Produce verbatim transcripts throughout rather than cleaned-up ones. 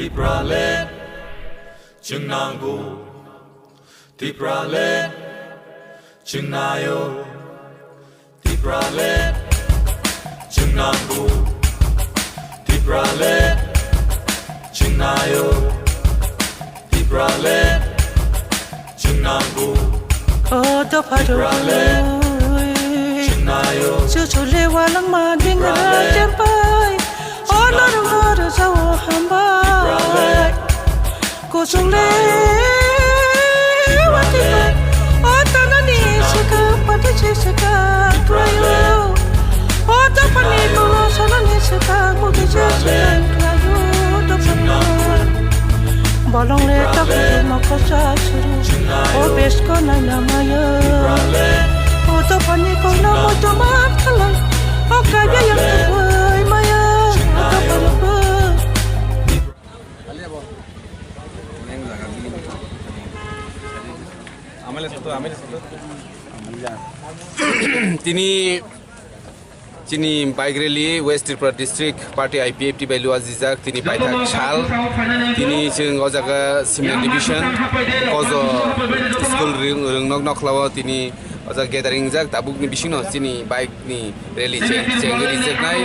Tipraland, chwng nango. Tipraland, chwng naio. Tipraland, chwng nango. Tipraland, chwng naio. Tipraland, chwng nango. O dopha Tipraland, rwgwi, chwng naio. Chuchule walangma dingra Tipraland, chempai. O norok no rwjao hambai. Kuchung le wati bai. O tanani swkang pati se swkang khlaio. O dophani tolo salani swkang mugi se swkang khlaio. Dophani bolong le takhuk mokol sa suru. O besko naina mayo. O dophani kokno moito man khalai. O kaiya yang tubai maya. O dophani bo. Tini, chini bike rally West Tripura District Party I P F T bai luajijak, tini paithak sal, tini chwng o jaga Simna Division, Kozo School ring, ringnok nokhlao tini o jaga gathering jak, tabukni bisingno chini bike ni rally cheng, chengwi rijaknai.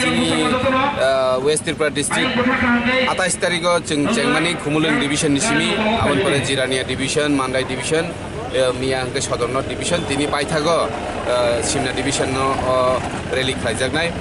Chini, ah, West Tripura District atais tarikh o chwng chengmani Khumulwng Division ni simi, aboni pore Jirania Division, Mandai Division, eh, miya hwnkhe Sodorno Division, tini paithago, ah, Simna Division no, oh, rally khlaijaknai.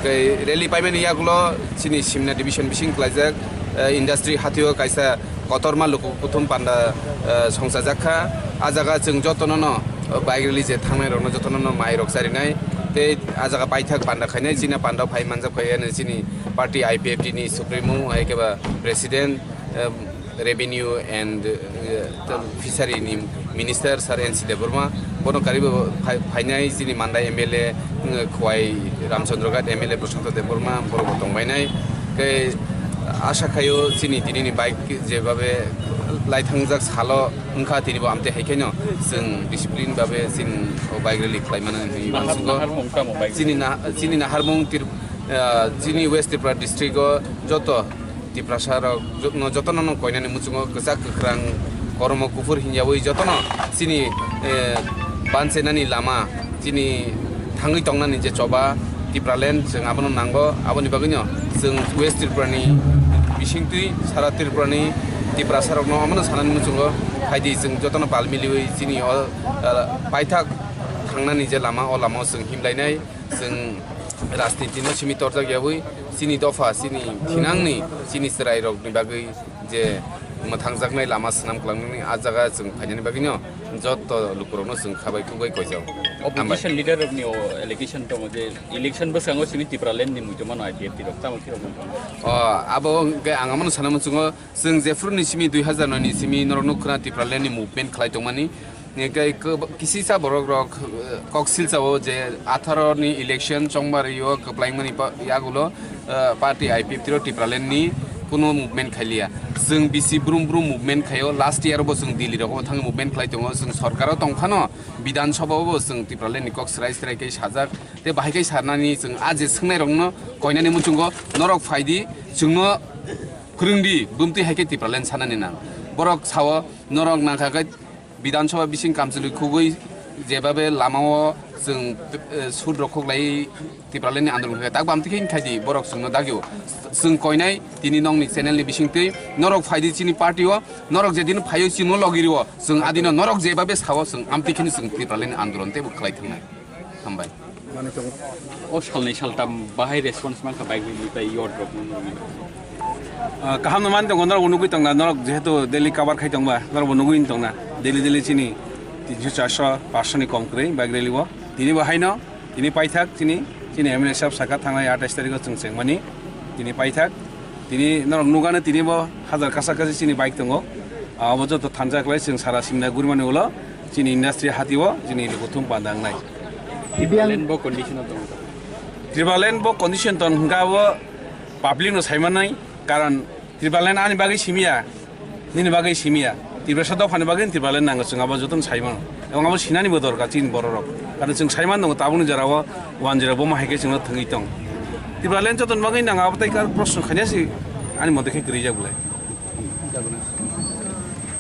Tei rally paimani yagulo chini Simna Division bising khlaijak, eh, industry hatio kaisa kotorma luku kuthum panda, eh, songchajak kha. A jaga chwng jotono no, eh, bike rally je thangnai rokno jotono no mai rok charinai. Tei a jaga paithak panda khainai, chini panda phai manjak phai ani chini party I P F T ni supremo hai khe ba president, eh, revenue and, eh, fishery ni minister sir N C Debbarma. Bono karibo phai-, phainai chini Mandai M L A, eh, Khwai Ramchandra Ghat M L A Prashanta Debbarma, borok bo tongbainai. Tei asa khaio chini tinini bike jebabe laithangjak salo wngkha, tinibo amtwi hai khaino chwng discipline babe chini o bike rally khlai mano hinwi uansugo. Naharmung tamo bike? Chini na-, chini naharmung Tir-, ah, chini West Tripura district o joto Tiprasa rok jotno, jotono no koinani muchungo kwchak kwkhrang, koromo kuphur hinyawi jotono chini, eh, bansenani lama, chini thangwi tongnani je choba Tipraland, chwng abono nango. Aboni bagwino chwng West Tripurani bisingtwi sara Tripurani Tiprasa rokno omono sanani muchungo phaidi, chwng jotono pal miliwi chini o, eh, paithak thangnani je lama, o lamao chwng himlainai. Chwng rajniti no simi torjak yawi, chini dopha, chini thinangni, chini chwrairokni bagwi je mwthangjaknai lama swnam kwlangnani a jaga chwng phainani bagwino joto lukurokno chwng khabai khugwi koijao. Hambai. Opposition leader rokni o allegation tongo je election bwskango simi Tipraland ni muitu mano I P F T rok, tamo khe rok wng tongo? O, abo hwnkhe ang amano sana muchungo, chwng jephru ni simi dui hazar noi ni simi norok nuk khna Tipraland ni movement khlai tongmani. Hingke kisa borok rok, eh, kok silsa o je atharo ni election chongmari o kwplaimani pa-, yagulo, eh, party I P F T ro Tipraland ni kuno movement khailiya. Chwng bisi brum brum movement khaio. Last year bo chwng Delhi rogo thang movement khlai tongo. Chwng sorkar o tongphano Bidhan Sabha o bo chwng Tipraland ni kok srai srai khe sajak. Te bahai khe sarnani chwng a je swngnai rokno koinani muchungo norok phaidi chwngno phwrwngdi bumtwi hai khe Tipraland sanani nang. Borok sao norok nangkha khe Bidhan Sabha bising kamchwlwi khugwi jebabe lamao chwng, eh, sut rok khuklai Tipraland ni andolon khe tak bam tikhe khai di borok chwngno dagio. Chwng koinai tini nokni channel ni bisingtwi norok phaidi chini party o, norok jedino phaio chini logi rio chwng adino norok jebabe sao chwng amtwi kheno chwng Tipraland ni andolon teibo khlai thangnai. Hambai. O salnwi saltam bahai response mankha bike rally tei youth rok nungwi. Ah, kaham no man tongo, norok bo nugwi tongna, norok jehetu daily cover khai tongba, norok bo nugwi tongna, daily daily chini tinso charso paanso ni kom kwrwi bike rally o. Tini bo haino, tini paithak chini, chini M L A sahab saka thangnai atais tarikh o chwng chengmani, tini paithak. Tini norok nugano tini bo hajar kasa kasi chini bike tongo. Ah, obo joto thansa khlai chwng sara simna gurmani ulo chini industry hati o chini lukuthum panda wngnai. Tipraland bo condition o tongo. Tipraland bo condition tong hwnkha abo public no saimanai, karon Tipraland ani bagwi simiya, nini bagwi simiya. Tiprasa dophani bagwi Tipraland nango chwng abo jotono saimano. Ebong abo sinani bo dorkar chini borok rok. Karon chwng saiman tongo tabukni jora o Wanjra boma hai khe chwngno thwngwi tong. Tipraland jotoni bagwi nang abo tai kar proshno khainai se Ani mote khe kwrwi jak belai.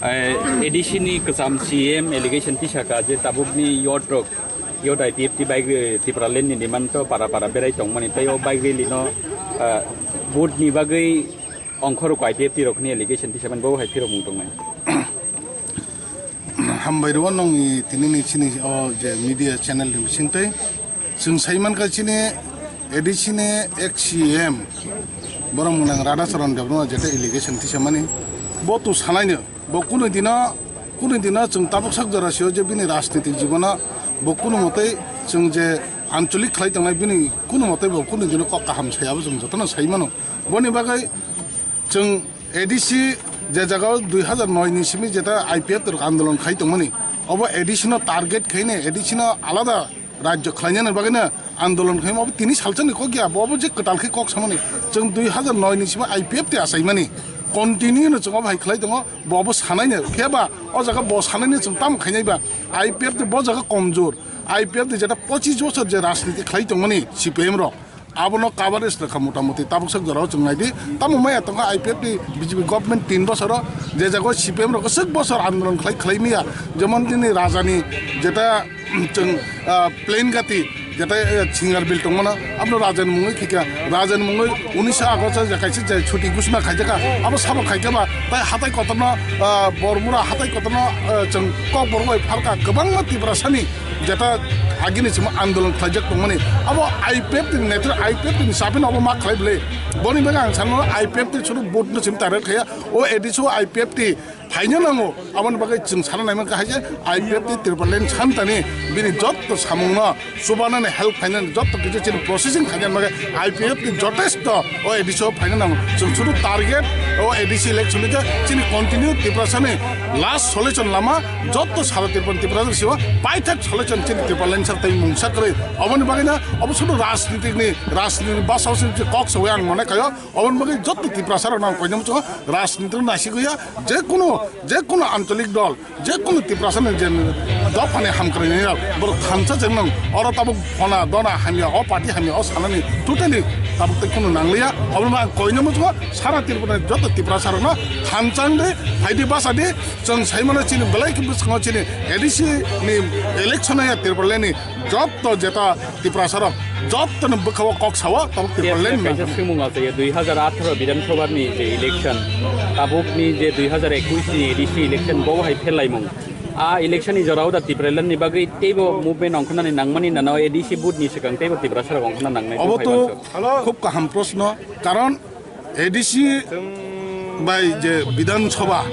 Eh, A D C ni kwcham C M allegation tisaka je tabukni youth rok, youth I P F T bai, eh, Tipraland ni demand to para para berai tongmani, tei o bike rally no, eh, vote ni bagwi ongkhorok I P F T rok ni allegation tisamani, bo hai phirok mung tongnai. Hambai rwo nongni tini ni chini o je media channel ni bisingtwi. Chwng sai mankha chini A D C ni ex C M borok mwnang Radhacharan Debbarma jeta allegation tisamani. Bo tu sanaino, bo kunu dino, kunu dino chwng tabuk sak jora sio je bini rajnitik jibono bo kunu motoi chwng je ancholik khlai tongnai bini kunu motoi bo kunu dino kok kaham sai abo chwng jotono sai mano. Boni bagwi chwng A D C je jagao dui hazar noi ni simi jeta I P F T rok andolon khai tongmani, obo A D C no target khaine, A D C no alada rajyo khlainani bagwino andolon khaima, obo tini salsa ni kok ya, bo obo je kwtal khe kok samani. Chwng dui hazar noi ni simi I P F T achaimani, continue no chwng obo hai khlai tongo, bo obo sanaino. Phiya ba o jaga bo sanaino chwng tamo khainai ba? I P F T bo jaga komjor, I P F T jeta pochis bosor je rajniti khlai tongmani C P M rok, abono coverage rwkha motamuti tabuk sak jorao chwng naidi. Tamo maya tongkha I P F T B J P government tin bosoro, je jago C P M rok kwchwk bosor andolon khlai khlai maya, jemon tini rajani jeta chwng, ah, plain gati jeta, eh, singar bil tongmano, abono rajani mungwi khikha, rajani mungwi unisho August je kaisa je chuti ghosna khaijakha, abo sabo khaikha ba tai hatai kotorno, ah, Bormura hatai kotorno, ah, chwng kokborok bai phalkha kwbangma Tiprasani jeta agini simo andolon khlaijak tongmani. Abo I P F T ni netra, I P F T ni sapin abo ma khlai bwle. Boni bagwi ang sano I P F T suru vote no simi target khaya. O A D C o I P F T phaina nango. Aboni bagwi chwng sana nai mankha hai je I P F T Tipraland santani bini jotto samungno chubanani help khainani jotto kisa chini processing khainani bagwi I P F T jotesto o A D C o phaina nango. Chwng suru target o A D C election ni je chini continue Tiprasani last solution lama jotto sara Tripura, Tiprasa sio paithak solution chini Tipraland sak tei mungsa kwrwi. Aboni bagwi na obo suru rajnitik ni, rajniti ni bwsao se kok sawi ang mane khayo. Aboni bagwi jotto Tiprasa rok nang koinam chungo rajniti rok naisik ya, je kuno, je kuno ancholik dol, je kuno Tiprasa ni je dophani hamkrai ni rok borok thansa jeng nang oro tabuk phona dona hamya, o party hamya, o sanani totally tabuk tei kuno nangliya. Aboni bagwi ang koinam chungo sara Tripura ni jotto Tiprasa rok no thansa de, phaidi basa de, chwng sai mano chini belai khe bwskango chini A D C ni election ya Tipraland ni jotto jeta Tiprasa rok jotto ni bwkha o kok sao tabuk Tipraland kaisa swngmung achaio, dui hazar atharo Bidhan Sabha ni je election, tabuk ni je dui hazar ekwis ni A D C election bo hai phelaimung. A election ni jorao da Tipraland ni bagwi teibo movement ongkhornani nangmani nano A D C vote ni swkang teibo Tiprasa rok ongkhorna nangnai. Obo to khub kaham proshno, karon A D C bai je Bidhan Sabha,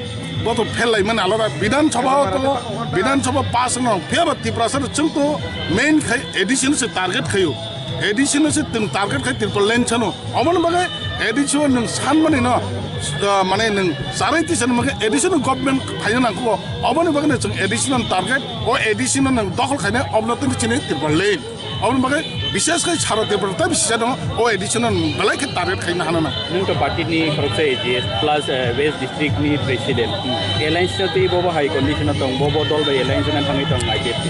bo to phelaimani alada. Bidhan Sabha o to, Bidhan Sabha pass no phiya ba Tiprasa rok chwng to main khai A D C no se target khayo, A D C no se twng target khai Tipraland sano. Oboni bagwi A D C o nwng sanmani no, ah, mane nwng charai tisa ni bagwi A D C no government phaina nangkho. Oboni bagwi no chwng A D C no target, o A D C no nwng dokhol khainai, obono tini chini Tipraland. Oboni bagwi bishes khai sara Tipraland tei bisisa dong, o A D C no nwng belai khe target khaina hanana. Nwng to party ni khoroksa A G S plus, eh, West District ni president. Alliance no tei bobo hai condition o tong, bobo dol bai alliance no thangwi tong I P F T.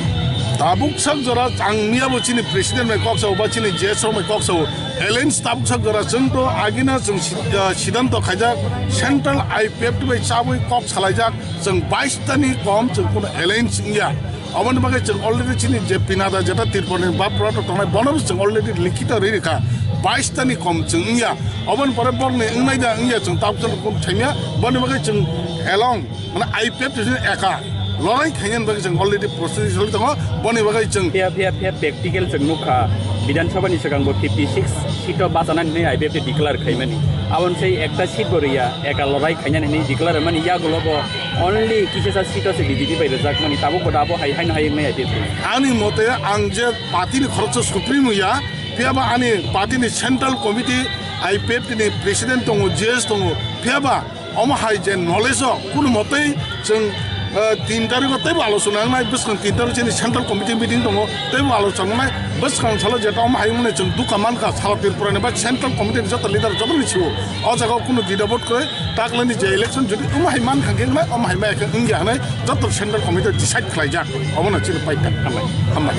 Tabuk sak jora ang miya bo chini president bai kok sao, ba chini J S rok bai kok sao. Alliance tabuk sak jora chwng to agina chwng si-, ah, siddhanto khaijak, central I P F T bai chabwi kok salaijak, chwng bais ta ni kom chwng kuno alliance wngya. Oboni bagwi chwng already chini je pinada jeta Tripura ni ba product tongnai bono chwng already likhito ri rikha, bais ta ni kom chwng wngya. Oboni pore borni wngnai da wngya chwng tabuk chwng kun thaimya, boni bagwi chwng along mane I P F T ni eka lorai khainani bagwi chwng already process choli tongo. Boni bagwi chwng Phiya, phiya, phiya practical chwng nukha, Bidhan Sabha ni swkang bo fifty six seat o bachanani hinwi I P F T declare khaimani. Aboni sai ekta seat bo riya, eka lorai khainani hinwi declare mani, yagulo bo only kisasa seat o se B J P bai rwjakmani, tabuk bo da bo hai haino hai wngnai I P F T. Ani mote ang je party ni khoroksa supremo ya, phiya ba ani party ni central committee I P F T ni president tongo, J S tongo, phiya ba omo hai je knowledge o kunu motei chwng, eh, tin tarikh o teibo alochona wngnai, bwskang tin tarikh chini central committee meeting tongo, teibo alochona wngnai, bwskang salo jeta omo hai wngmani chwng dukha mankha, salo Tripura ni ba central committee ni joto leader joto ni sio o jaga o kunu didabot kwrwi, taklani je election jodi omo hai mankha khe wngnai, omo hai maya khe wngya hwnwi joto central committee decide khlaijak, obono chini paita. Hambai. Hambai.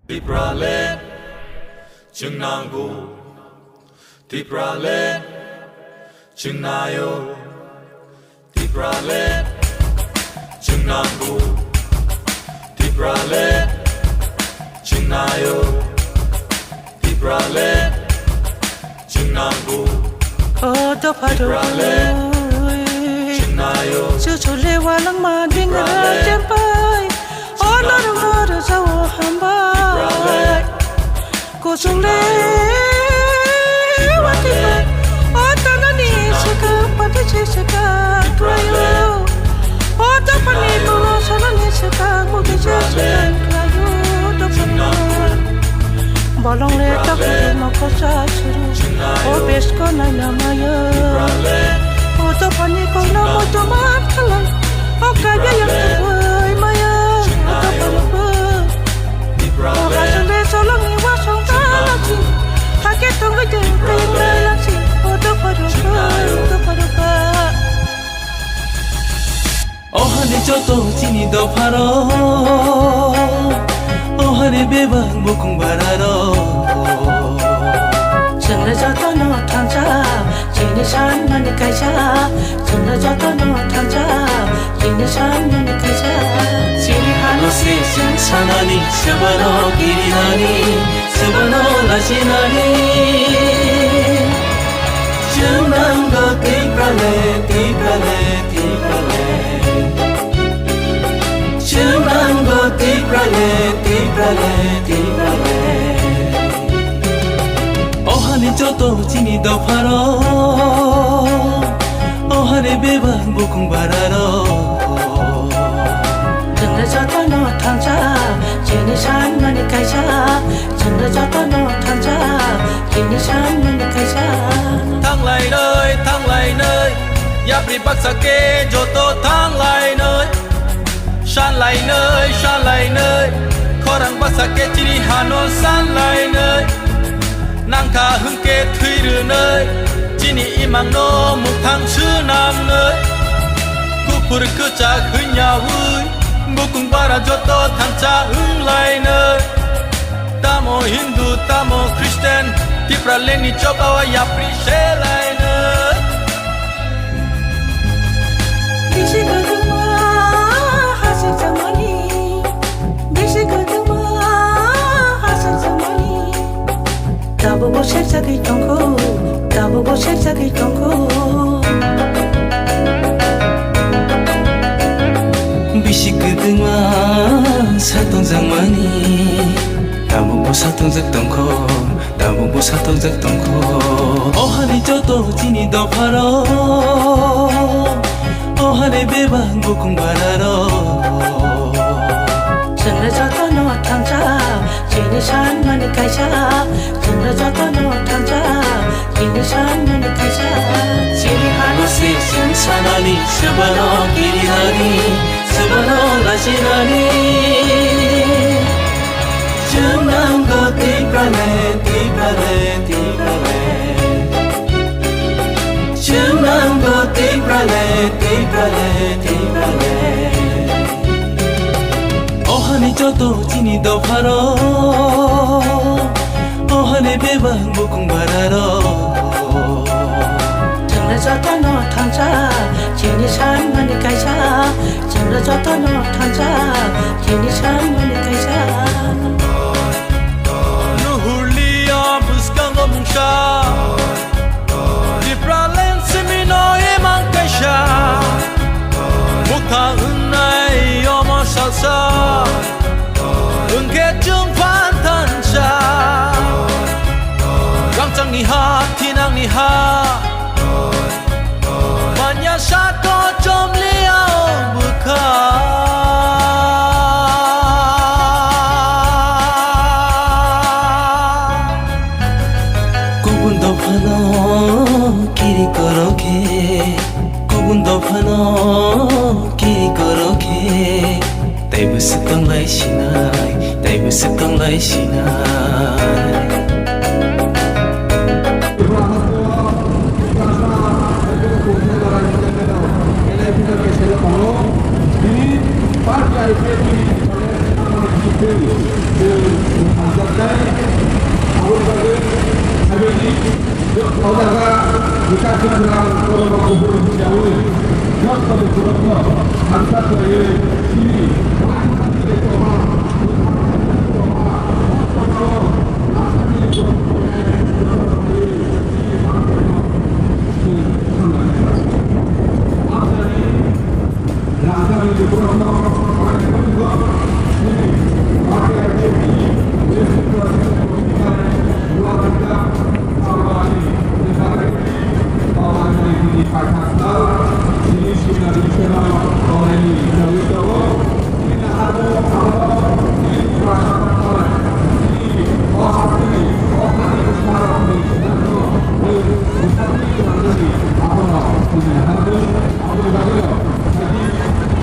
Tipraland chwng nango, Tipraland chwng naio, Tipraland chwng nango, Tipraland chwng naio, Tipraland chwng nango. O dopha rok, Tipraland chwng naio, chuchu le walangma dingra Tipraland chempai. O norok no rwjao hambai. Tipraland kuchung le watwi bai. O tanani swkang pati se swkang khlaio. O dophani tolo salani swkang mugi se swkang khlaio. Dophani bolong le takhuk ma khosa suru. O besko naina maya. O dophani kokno moito man khalai. O kaiya yang tongwi maya. O dophani bo. O hasung de solongni wasong talachi. Hake tongwi de tengla lachi. O dophani bo. O dophani bo. O hani joto chini dopharo, o hani bebak bukung bararo. Chwngno jotono thansa, chini sanmani kaisa. Chwngno jotono thansa, chini sanmani kaisa. Chini hano se chwng sanani, swbano kirinani, swbano lachinani. Chwng nango Tipraland, Tipraland, Tipraland. Chwng nango Tipraland, Tipraland, Tipraland. O hani joto chini dopharo, o hani bebak bukung bararo. Chwngno jotono thansa, chini sanmani kaisa. Chwngno jotono thansa, chini sanmani kaisa. Thanglainai, thanglainai, yapri baksa khe joto thanglainai. Sanlainai, sanlainai, khorang baksa khe chini hano sanlainai. Nangkha hwnkhe thwi rwnai, chini imangno muthang swnamnai. Kuphur kwchak hwnyaui, bukung bara joto thansa wnglainai. Tamo Hindu, tamo Christian, Tipralandni chobao yapri selainai. Bisi kwbangma hachal chamani, bisi kwbangma hachal chamani. Tabukbo serjagwi tongkho, tabukbo serjagwi tongkho. Bisi kwbangma satong jakmani, tabukbo satong jak tongkho. Tabukbo satokjak tongkho. O hani joto chini dopharo, o hani bebak bukung bararo. Chwngno jotono thansa, chini sanmani kaisa. Chwngno jotono thansa, chini sanmani kaisa. Chini hano se chwng sanani, swbano kirinani, swbano lachinani. Chwng nango Tipraland, Tipraland, Tipraland. Chwng nango Tipraland, Tipraland, Tipraland. O hani joto chini dopharo, o hani bebak bukung bararo. Chwngno jotono thansa, chini sanmani kaisa. Chwngno jotono thansa, chini sanmani kaisa. Nuhurliya bwskango mungsa, Tipraland simino imang kaisa. Mukha wngnai omo salsa, wngkhe chwng phan thansa. Rangchakni ha, thinangni ha, Manya sato chomliao bwkha. Kubun dophano kiri korokhe, kubun dophano kiri korokhe, taibo swk tonglai sinai, taibo swk tonglai sinai.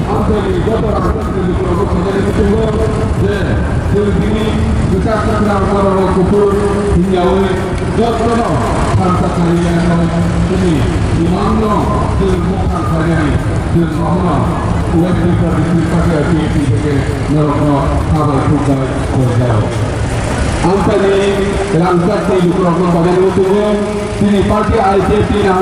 Amchaini joto rangchakni lukurokno khainani muchungo je chwng tini kwchak kwkhrang borokno kuphur himyaui jotono thansa khlaiwi ano chini imangno chwng mukhang khlainani chwng nohno West Tripura District Party I P F T theke norokno habai khukbai tonjao. Amchaini rangchakni lukurokno khainani muchungo chini party I P F T na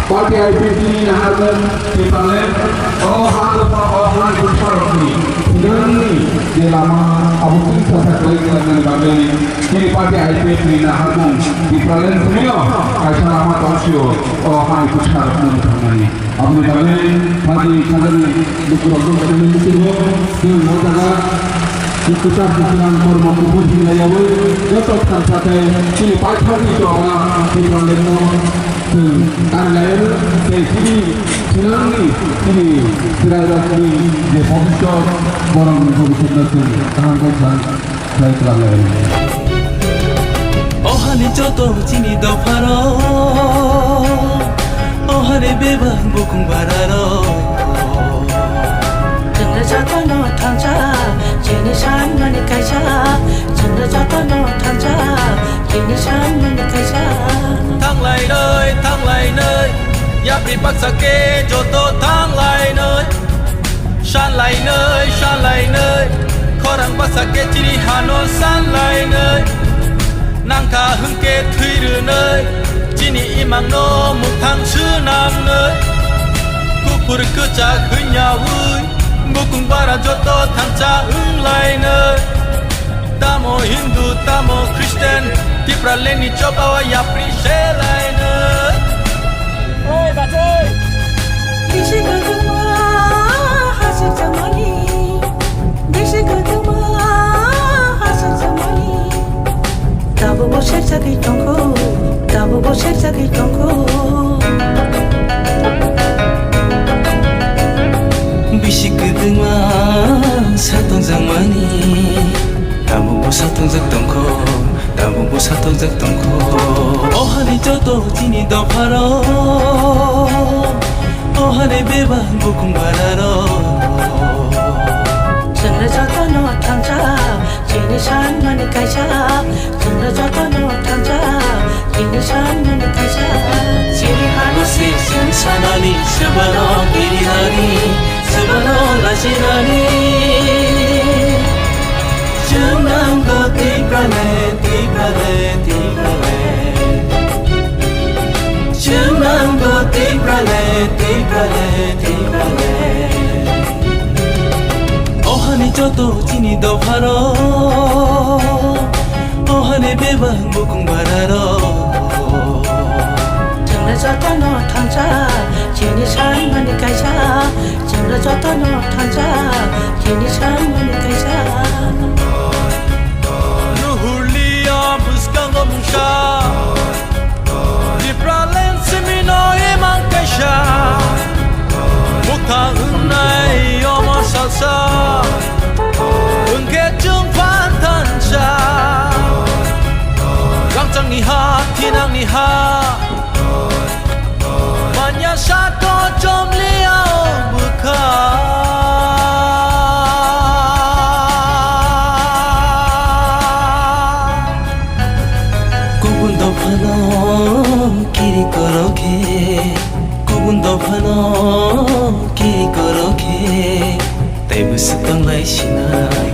Party I P F T ni naharmung Tipraland, o ha lupa o ha ni bwsarokni sinangni je lama abo twi sasak lai khlaimani bagwi chini party I P F T ni naharmung Tipraland simi-o kaisa lama tong sio o ha ni bwsarokno mwthangmani. Aboni bagwi party sajani lukurok dongkha tei lukurok chwng o jaga kwchak kwkhrang kormo kubui hinlaiyaui joto thansa tei chini paithakni choba Tipralandno Chwng tang laio tei chini sinangni chini chwrairokni je bhobishyot, borokni bhobishyotno chwng kaham khe sa khlai twlang laio. O hani joto chini dopharo, o hani bebak bukung bararo. Chwngno jotono thansa, chini sanmani kaisa. Chwngno jotono thansa, chini sanmani kaisa. Thanglainai, thanglainai, yapri baksa khe joto thanglainai. Sanlainai, sanlainai, khorang baksa khe chini hano sanlainai. Nangkha hwnkhe thwi rwnai, chini imangno mwthang swnamnai. Kuphur kwchak hwnyaui, bukung bara joto thansa wnglainai. Tamo Hindu, tamo Christian, Tipralandni chobao yapri selainai. Oi, bachai! Bisi kwthwngma hasik chamani, bisi kwthwngma hasik chamani. Tabukbo serjagwi tongkho, tabukbo serjagwi tongkho. Bisi kwthwngma satong jangmani. Tabukbo satokjak tongkho, tabukbo satokjak tongkho. O hani joto chini dopharo, o hani bebak bukung bararo. Chwngno jotono thansa, chini sanmani kaisa. Chwngno jotono thansa, chini sanmani kaisa. Chini hano se chwng sanani, swbano kirinani, swbano lachinani. Chwng nanggo Tipraland, Tipraland, Tipraland. Chwng nanggo Tipraland, Tipraland, Tipraland. O hani joto chini dopharo, o hani bebak bukung bararo. Chwngno jotono thansa, chini sanmani kaisa. Chwngno jotono thansa, chini sanmani kaisa. Nuhurlia bwskango mungsa, Tipraland simino imang kaisa. Bwkha wngnai omo salsa, wngkhe chwng phan thansa. Rangchakni ha, thinangni ha, Manya sato chomliao bwkha. Kubun dophano kiri korokhe, kubun dophano kiri korokhe. Teibo swkang lai sinai,